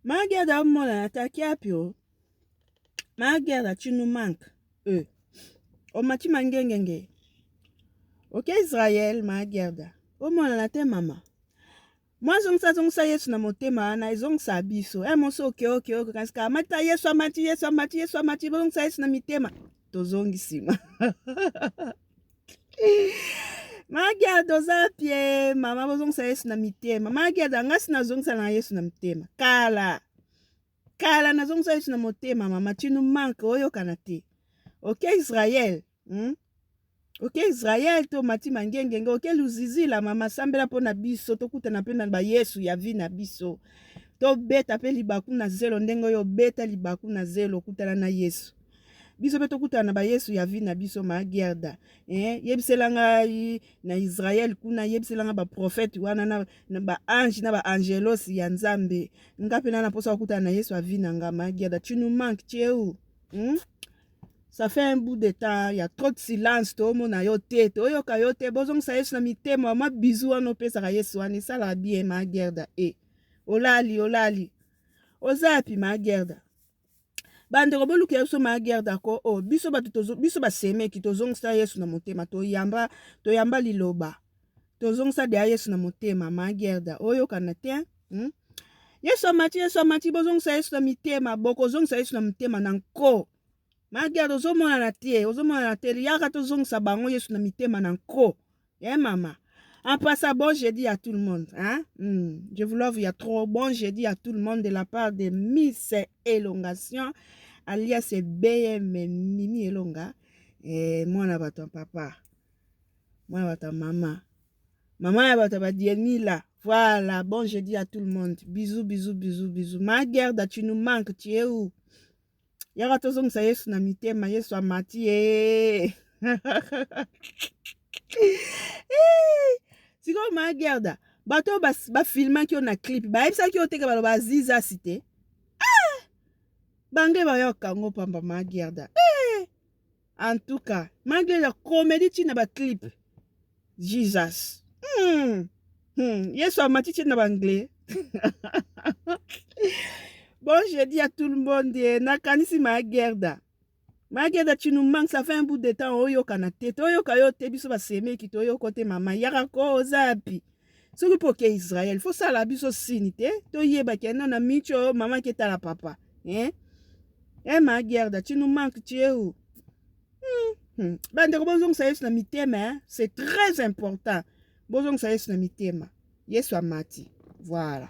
Mageda omonana te akiapi o Mageda tu nous manques euh. Omati mangengenge oke Israël Mageda omonana te mama mwa zongisa zongisa Yesu na motema wana ezongisa biso e moso oke oke oke kasi kaka mata Yesu amati Yesu amati Yesu amati bozongisa Yesu na mitema tozongi nsima. Magiada oza pie mama bozongisa Yesu na mitema. Magiada nga si nazongisa na Yesu na motema kala kala nazongisa Yesu na motema mama tu nous manque oyokana te oke Israël? Oke Israël to mati mangengenge oke luzizila mama sambela mpo na biso tokutana mpe na bayesu ya vie na biso tobeta mpe libaku na zelo ndenge oyo obeta libaku na zelo okutana na Yesu biso mpe tokutana na bayesu ya vie na biso ma Gerda eh, yebisela ngai na Israël kuna yebisela ngai baprofete wana na, na baange na baangelos ya Nzambe nga mpe na na mposa kokutana na Yesu ya vie na nga ma Gerda tu nous manques tu es où? Ça fait un bout de temps, il y a trop de silence, tomona yo te, toyoka yo te, bozongisa Yesu na mitema, mwa bizu wana opesaka Yesu wana esalaka bien ma Gerda e. Olali, olali. Oza pi ma Gerda? Bandeko bolukela biso ma Gerda ko o biso bato tozo, biso basemeki tozongisa Yesu na motema, toyamba, toyamba liloba. Tozongisa deya Yesu na motema ma Gerda. Oyokana te? Yesu amati, Yesu amati, bozongisa Yesu na mitema, bokozongisa Yesu na motema na nko. Magiada ozomonana te, ozomonana te, yaka tozongisa bango Yesu na mitema na nko. Eh mama. En passant, bon jeudi à tout le monde. Hein? Je vous love, il y a trop. Bon jeudi à tout le monde de la part de Miss Elongation, alias BM Mimi Elonga. Et moi, na bato papa. Moi, na bato maman. Maman ya bato ba Voilà, bon jeudi à tout le monde. Bisous, bisous, bisous, bisous. Ma Gerda, tu nous manques, tu es où? Yaka tozongisa Yesu na mitema, Yesu amati ye. Sikoyo ma Gerda, bato bafilmaki yo na clip, bayebisaki yo teke baloba Aziza te. Ah! Bange bayoka yango pamba ma Gerda. Eh! En tout cas, ma Gerda comédie ti na ba clip. Jesus. Yesu amati ti na ba anglais. Bon jeudi à tout le monde. Nakanisi ma Gerda. Ma Gerda, tu nous manques, ça fait un bout de temps oyokana te. Toyoka yo te biso basemeki toyoko te mama. Yaka ko ozapi. Soki mpo oke Israël, faut sala biso sini te. Toyeba ke non na micho mama ke tala papa. Hein? Eh ma Gerda, tu nous manques, tu es où? Bandeko bozongisa Yesu na mitema, hein? C'est très important. Bozongisa Yesu na mitema. Yesu amati. Voilà.